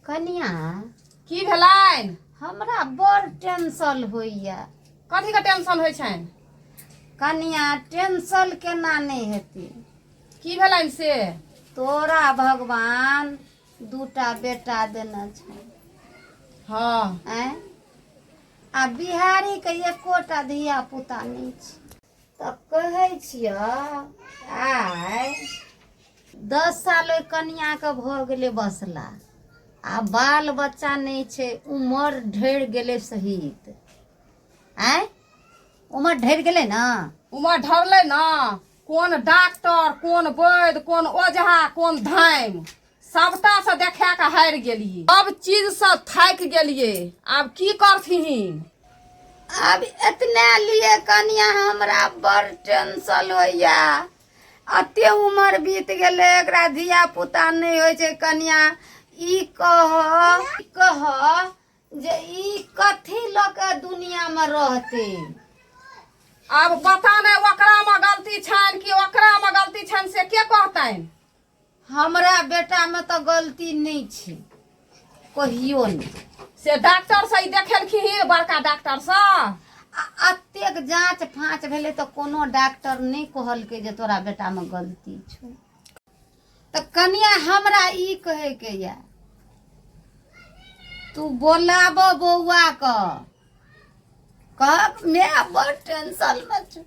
कनिया, की भेलनि? हमरा बड़ टेंशन होइया। कथी के टेंशन होइ छनि? कनिया, टेंशन केना नहि हेतै? की भेलनि से? तोरा भगवान दूटा बेटा देने छै। आँय, आ बिहारीके एकोटा धिया पुता नहि छै। तऽ कहै छियऽ, आइ 10 साल ओहि कनिआँके भऽ गेलै बसला, आ बाल बच्चा नहि छै। उमर ढरि गेलै सहित। आँय, उमर ढरि गेलै ने? उमर ढरलै ने। कोन डॉक्टर, कोन वैद्य, कोन ओझा, कोन धाइम, सबटा से देखा के हारि गेलियै, सब चीज से थाकि गेलियै। आब की करथिन? आब एतने लिए कनिया, हमरा बड़ टेंशन होइया। एते उमर बीत गेलै, एकरा धिया पुता नहि होइ छै। कनिया, ई कह कह जे ई कथी लऽ के दुनिया मे रहतै? आब पता नहि ओकरा मे गलती छनि कि ओकरा मे गलती छनि, से के कहतनि? हमरा बेटा मे तऽ गलती नहि छै, कहियो नहि। से डॉक्टर से ई देखेलखिन, बड़का डॉक्टर से? आ एतेक जाँच फाँच भेलै तऽ कोनो डॉक्टर नहि कहलकै जे तोरा बेटामे गलती छौ। तऽ कनिया, हमरा ई कहैके यऽ, तू बोलाब बौआ के, कहक माय बड़ टेंशनमे छै,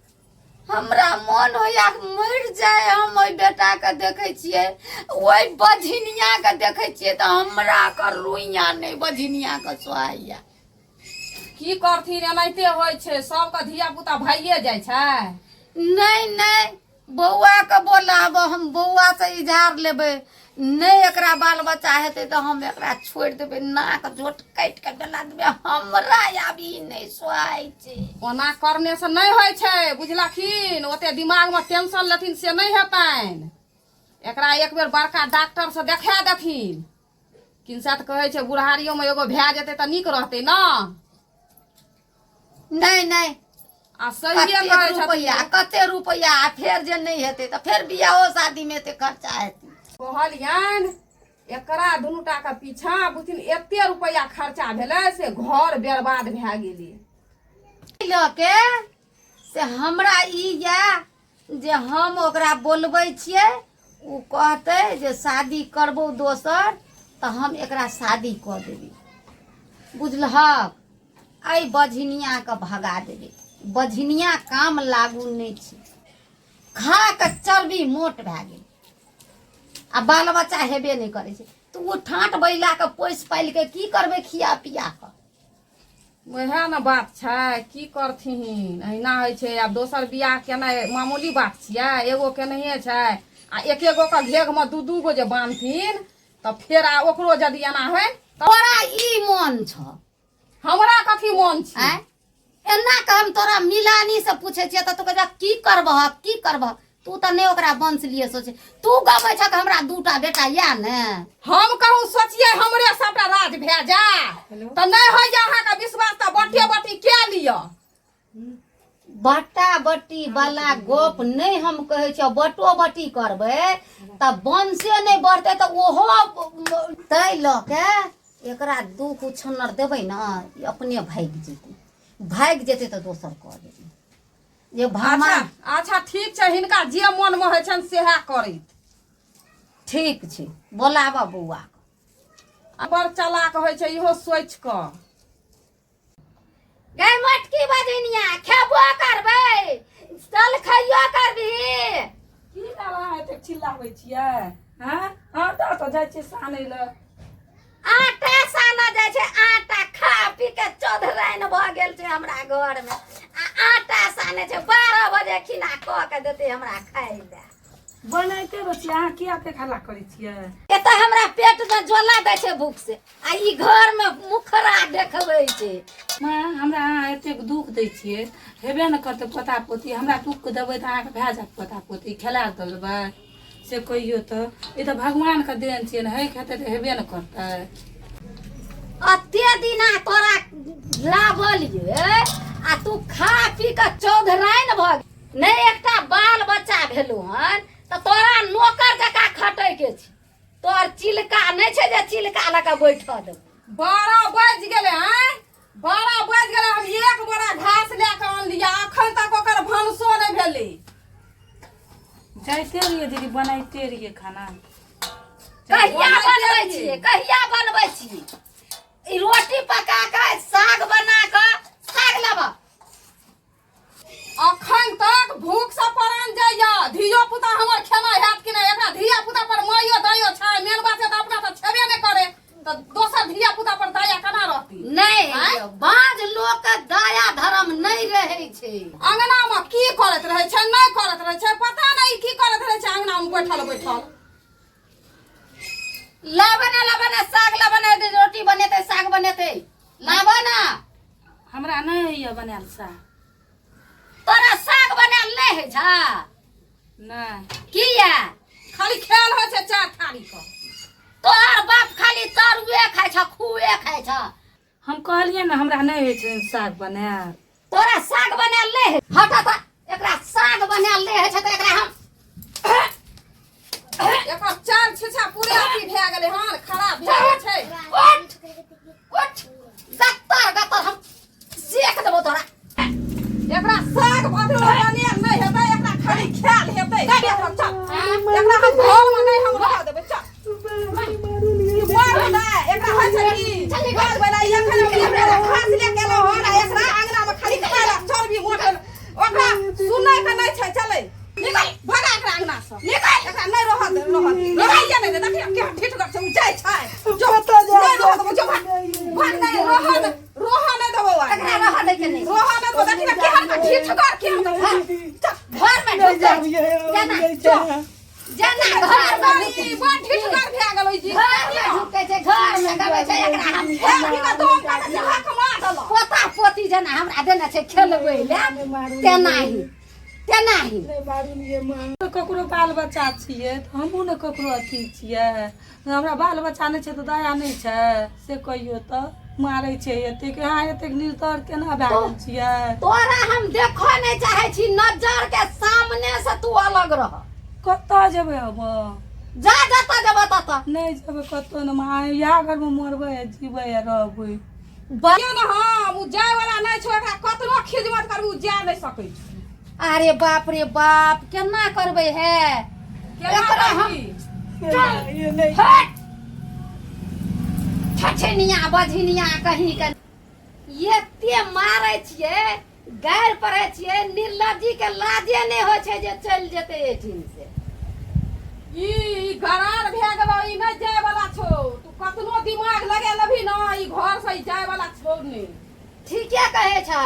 हमरा मन होइया मरि जाय। हम ओहि बेटाके देखै छियै, ओहि बझिनियाके देखै छियै, तऽ हमरा के रुइया नहि बझिनियाके सोहाइया। की करथिन, एनाहिते होइ छै, सबके धिया पुता भाइये जाइ छै। नहि नहि, बौआके बोलाब, हम बौआसँ इजहार लेबै। नहि एकरा बाल बच्चा हेतै तऽ हम एकरा छोड़ि देबै, नाक झोट काटि कऽ डला देबै। हमरा आब ई नहि सोहाइ छै। ओना करने से नहि होइ छै, बुझलखिन? ओते दिमाग मे टेंशन लेथिन से नहि हेतनि। एकरा एक बेर बड़का डॉक्टर से देखा देथिन। किनसा तऽ कहै छै, बुढ़ारियो मे एगो भए जेतै तऽ नीक रहतै ने। नहि नहि। आ सहिए कते कहै रुपैआ छथिन। कते रुपैआ, आ फेर जे नहि हेतै तऽ फेर बियाहो शादीमे एते खर्चा हेतै। कहलियनि, एकरा दुनू टा के पीछा बुझथिन एते रुपैआ खर्चा भेलै से घर बर्बाद भए गेलै। लऽ के से हमरा ई यऽ जे हम ओकरा बोलबै छियै, ओ कहतै जे शादी करबौ दोसर, तऽ हम एकरा शादी कऽ देबै। बुझलहक? एहि बझिनियाके भगा देबै। बझिनिया काम लागू नहि छै, खा कऽ चर्बी मोट भए गेल आ बाल बच्चा हेबे नहि करै छै। तऽ ओ ठाँट बैलाके पोसि पालि कऽ की करबै खिया पिया कऽ? वएह ने बात छै, की करथिन, अहिना होइ छै। आब दोसर बियाह केनाइ मामूली बात छियै? एगो केनहिए छै आ एक एगो के घेघमे दू दू गो जे बान्हथिन तऽ फेर आ ओकरो यदि एना होइ तऽ? तोरा ई मोन छौ? हमरा कथी मोन छै? आँय, एना के हम तोरा मिलानी से पूछे छियै तऽ तू कहै छह, की करबह, की करबह? तू तऽ नहि ओकरा वंश लिए सोचे, तू गबै छह कि हमरा दूटा बेटा या ने। हम कहूँ सोचिए हमरे सबटा राज भए जाय तऽ नहि होइए अहाँके विश्वास, तऽ बटे बटी के लिअ। बटा बटी वाला गप नहि हम कहै छियौ। बटो बटी करबै तऽ वंशे नहि बढ़तै, तऽ ओहो ताहि लऽ के एकरा दुख उछन्नर देबै ने, ई अपने भागि जेतै। भागि जेतै तऽ दोसर कऽ देबै जे भगवान। अच्छा अच्छा, ठीक छै, हिनका जे मोनमे होइ छनि सएह करैत। ठीक छै, बोलाबऽ बौआ। आ बड़ चलाक होइ छै इहो सोचि कऽ। गै मोटकी बजनिया, खेबो करबै, चल खइयो करबही। की भेल, अहाँ एतेक चिल्लाबै छियै? हँ, आटा तऽ जाइ छियै सानै लए। आटा सानऽ जाइ छै आटा। खा पी के चौधराइन भऽ गेल छै हमरा घर मे, आ आटा सानै छै। 12 बजे खिना कऽ के देतै हमरा खाइ लए। बनाइते रहै छियै, अहाँ किया एतेक हल्ला करै छियै? एतऽ हमरा पेट मे ज्वाला दै छै भूख से, आ ई घर मे मुखरा देखबै छै। माँ, हमरा अहाँ एतेक दुख दै छियै, हेबे ने करतै पोता पोती। हमरा दुख देबै तऽ अहाँके भए जायत पोता पोती? खेला देबै से कहियौ तऽ। ई तऽ भगवानके देन छियै ने, हइ हेतै तऽ हेबे ने करतै। अते दिना तोरा लाबलियै आ तू खा पी कऽ चौधराइन भऽ गेल। नहि एकटा बाल बच्चा भेलौ हन तऽ तोरा नौकर जकाँ खटैके छै। तोहर चिलका नहि छै जे चिलका लऽ कऽ बैठऽ देबौ। 12 बाजि गेलै। आँय, 12 बाजि गेलै, हम एक बोरा घास लए कऽ अनलियै, अखन तक ओकर भनसो नहि भेलै। जाइते रहियै दीदी, बनाइते रहियै खाना। कहिया बनबै छियै? कहिया बनबै छियै? ई रोटी पका कऽ, साग बना कऽ, साग लेबऽ। अखन तक भूख से परान जाइया। धियो पुता हमर खेनाइ हैत कि नहि? एकरा धिया पुता पर माइयो दाइयो छै। मेन बात छै तऽ अपना तऽ छेबे नहि करे, तऽ दोसर धिया पुता पर दया केना रहती? नहि। आँय? बाज लोक के दया धर्म नहि रहै छै। अंगना मे की करैत रहै छै, नहि करैत रहै छै, पता नहि की करैत रहै छै अंगना मे बैठल बैठल। लाबऽ ना, लाबऽ ना साग, लाबऽ ना। रोटी बनेतै, साग बनेतै, लाबऽ ना। हमरा नहि होइए बनायल साग। तोरा साग बनायल नहि होइ छह? नहि। किया? खाली खेल होइ छै चार थारी के। तोहर बाप खाली तरुए खाइ छ, खुए खाइ छ। हम कहलियै ने, हमरा नहि होइ छै साग बनायल। तोरा साग बनायल नहि होइ? हट तऽ, एकरा साग बनायल नहि होइ छै तऽ एकरा हम एकर चार छिछा पूरे अथी भए गेलै हन, खराब भए गेल छै। उठ उठ, गत्तर गत्तर हम सेक देबो तोरा। एकरा साग भदरो बनेल नहि हेतै, एकरा खाली खायल हेतै। चल, एकरा हम घरमे नहि हम रह देबै। चल, मार दे एकरा। होइ छै की घर वाला? एखन हम एकरा घास ले के एलहुँ हन आ एकरा अंगना मे खाली खाय ला चर्बी मोटल। ओकरा सुनै के नहि छै। चलै, निकल, भगा एकरा अंगना से, निकल। एकरा नहि रहऽ दे, रहऽ दे, रहैये नहि दे। देखियौ केहन ठिठगर छै, ओ जाइ छै। जो, नहि रहऽ देबौ, जो, भाग भाग। नहि रहऽ दे, रहऽ नहि देबौ आइ। एकरा रहऽ दै के नहि। रहऽ नहि देबौ। देखी ने केहन के ठिठगर, केहन के। चल। घर में ढुकै जेना जेना घर में ई बड़ ठिठगर भए गेलै जी। घर में ढुकै छै, घर में गबै छै। एकरा हम हे की के दोम काटे छै, हक मार देलक। पोता पोती जेना हमरा देने छै खेलबै ले, तेनाही तेनाही। तऽ ककरो बाल बच्चा छियै तऽ हमहूँ ने ककरो अथी छियै। हमरा बाल बच्चा नहि छै तऽ दया नहि छै? से कहियौ तऽ, मारै छै एतेक, अहाँ एतेक निर्दर केना भए गेल छियै? तोरा हम देखऽ नहि चाहै छी। नजर के सामने से तू अलग रह। कतऽ जेबै हम? जा, जतऽ जेबऽ ततऽ। नहि जेबै कतौ ने माँ, इएह घरमे मरबै आ जीबै आ रहबै। बजियौ ने, हम ओ जाय वाला नहि छै। ओकरा कतनो खिजमत करबू, ओ जा नहि सकै छै। अरे बाप रे बाप, केना करबै हे? केना एकरा हम करबही? हट, छछनिया बझनिया कहीं के। एते मारै छियै, गारि पढ़ै छियै, निर्लज्जी के लाजे नहि होइ छै जे चलि जेतै एहिठिन से। ई ई गरार भए गेलौ, ई नहि जाय वाला छौ। तू कतनो दिमाग लगे लेबही ना, ई घर से ई जाय वाला छौ नहि। ठीके कहै छह,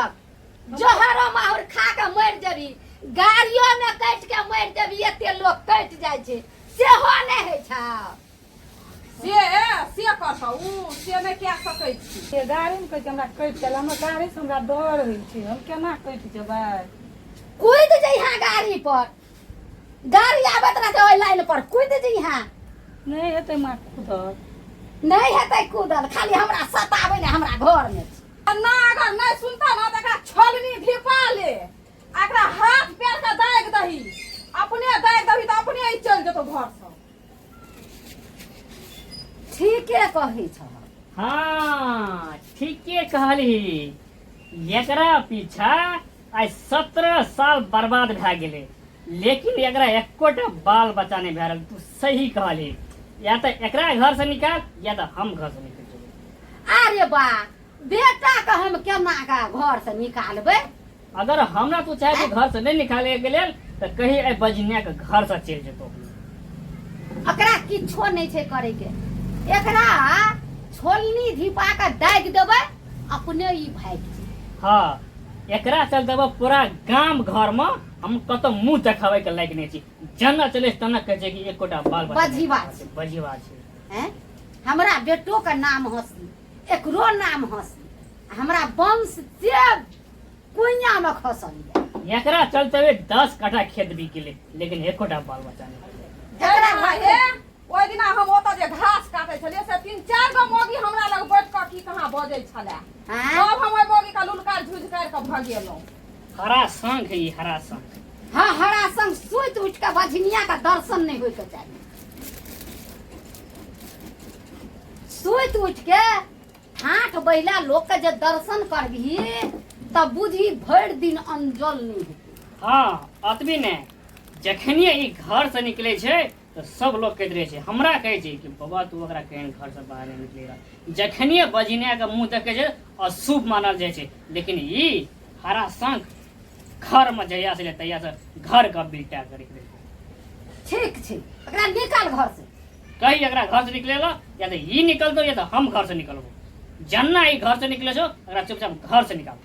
जहरो माहुर खा के मरि जेबही, गाड़ियो में कटि के मरि जेबही, एते लोक कटि जाइ छै, सेहो नहि होइ छौ। से से करतौ उ से नहि कए सकै छी। से गाड़ीमे कहै छै हमरा कटि गेल। हमरा गाड़ीसँ हमरा डर होइ छै, हम केना कटि जेबै? कूदि जइहा गाड़ी पर, गाड़ी आबैत रहतै ओहि लाइन पर कूदि जइहा। नहि हेतै माँ कूदल। नहि हेतै कूदल, खाली हमरा सताबै ने, हमरा घर मे छी। ना, अगर नहि सुनता ना तऽ एकरा छोलनी धिपा ले आ एकरा हाथ पैर के दागि दही। अपने दागि दही तऽ अपने ही चलि जेतौ घर से। ठीके कहै छह। हाँ, ठीके कहलही। एकरा पीछा आइ 17 साल बर्बाद भए गेलै, लेकिन एकरा एकोटा बाल बच्चा नहि भए रहल। तू सही कहलही, या तऽ एकरा घर से निकाल या तऽ हम घर से निकल जेबै। अरे बा, बेटा के हम केना के घर से निकालबै? अगर हमरा तू चाहे कि घर से नहीं निकाले के लेल, तऽ कही एहि बजनिया के घर से चलि जेतौ। एकरा किछो नहि छै करे के। एकरा छोलनी धिपा के दागि देबै, अपने ई भागि जेतै। हाँ, एकरा चलते पूरा गाम घर में हम कतौ मुंह देखाबै के लायक नहीं छी। जना चले तना कहै छै कि एकोटा बाल बच्चा नहि। बझिबा छै। बझिबा छै। हैं, हमरा बेटो के नाम हंसी, एकरो नाम हंसी, हमरा वंश से कुइया में खसल ये। एकरा चलते हुए 10 कट्ठा खेत बिक गेलै, लेकिन एकोटा बाल बच्चा नहीं एकरा हे, ओहि दिना हम ओतऽ जे घास काटै छलियै से तीन चारि गो मौगी हमरा लग बैठ कऽ की कहाँ बजै छलै। आँय? तब हम ओहि मौगी के लुलकार झुझकार कऽ भगेलहुँ। हरा शंख है ई, हरा शंख। हाँ, हरा संग सुति उठि कऽ बझनिया के दर्शन नहि होइके चाही। सुति उठि के ठाठ बैला लोक के जे दर्शन करबही तब बुझी भरि दिन अनजल नहि हेतै। हाँ, अतबी ने, जखनिए ई घर से निकले छै तऽ सब लोग कहैत रहै छै, हमरा कहै छै कि बाबा तू ओकरा केहन घर से बाहर नहि निकले रह। जखनिए बजिनिया के मुंह देखै छै अशुभ मानल जाइ छै, लेकिन ई हरा शंख घर में जहिया से तहिया से घर के बिलटा के रखि देलकै। ठीक छै, एकरा निकाल घर से। कही एकरा घर से निकले ला, या तऽ ई निकलतो या तऽ हम घर से निकलबो। जन्ना ई घर से निकले छौ एकरा चुपचाप घर से निकाल।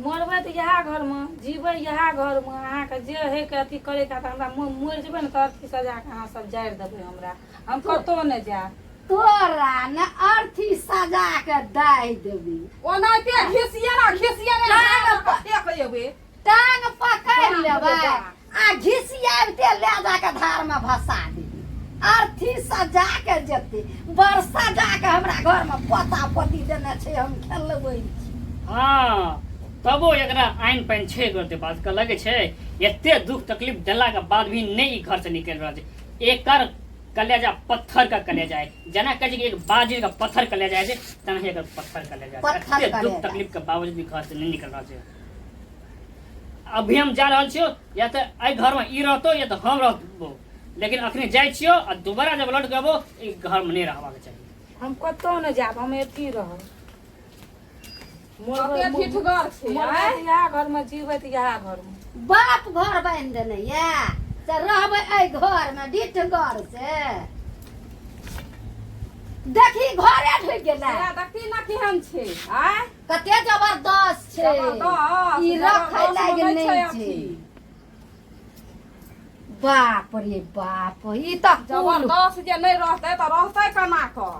मरबै तऽ इएह घरमे, जीबै इएह घरमे। अहाँके जे होइके अथी करैके तऽ हमरा मरि जेबै ने तऽ अर्थी सजा कऽ अहाँ सब जारि देबै हमरा, हम कतहु नहि जायब। तोरा ने अर्थी सजा के दाहि देबी। ओनाहिते घिसियना घिसियने फेक एबै। टांग पकड़ि लेबै आ घिसियाबिते ले जाके धार में भसा देबी। अर्थी सजा के जेतै, बड़ सजा के हमरा घर में पोता पोती देने छै, हम खेलबै छी। हाँ, तबो एकरा आइन पानि छै करते बात के लगे छै। एते दुख तकलीफ देला के बाद भी नहीं ई घर से निकल रहल छै। एकर कलेजा पत्थर का कलेजा है, जना कहै छै कि एक बाजी का पत्थर कलेजा है, तेना एकर पत्थर कलेजा है। पत्थर एते दुख कलेजा। तकलीफ के बावजूद भी घर से नहीं निकल रहल छै। अभी हम जा रहल छियो, या तऽ एहि घर में ई रहतो या तऽ हम रहबो, लेकिन अखनी जाइ छियो आ दोबारा जब लौट के अबो ई घर में नहीं रहबाक चाही। हम कतहु नहि जायब, हम एतही रहब। कते ठिठगर छै। मरबै आँय? तऽ इएह घरमे, जीबै तऽ इएह घरमे। बाप घर बान्हि देने ये से रहबै एहि घरमे डिठगर से। देखी घरे ढुकि गेलै। सएह देखी ने केहन छै आँय? कते जबरदस्त छै। जबरदस्त, ई रखै जबरदस्त लायक नहि नहि छै छै। अथी। बाप रे बाप, ई तऽ कुल जबरदस्त जे नहि रहतै तऽ रहतै केना कऽ?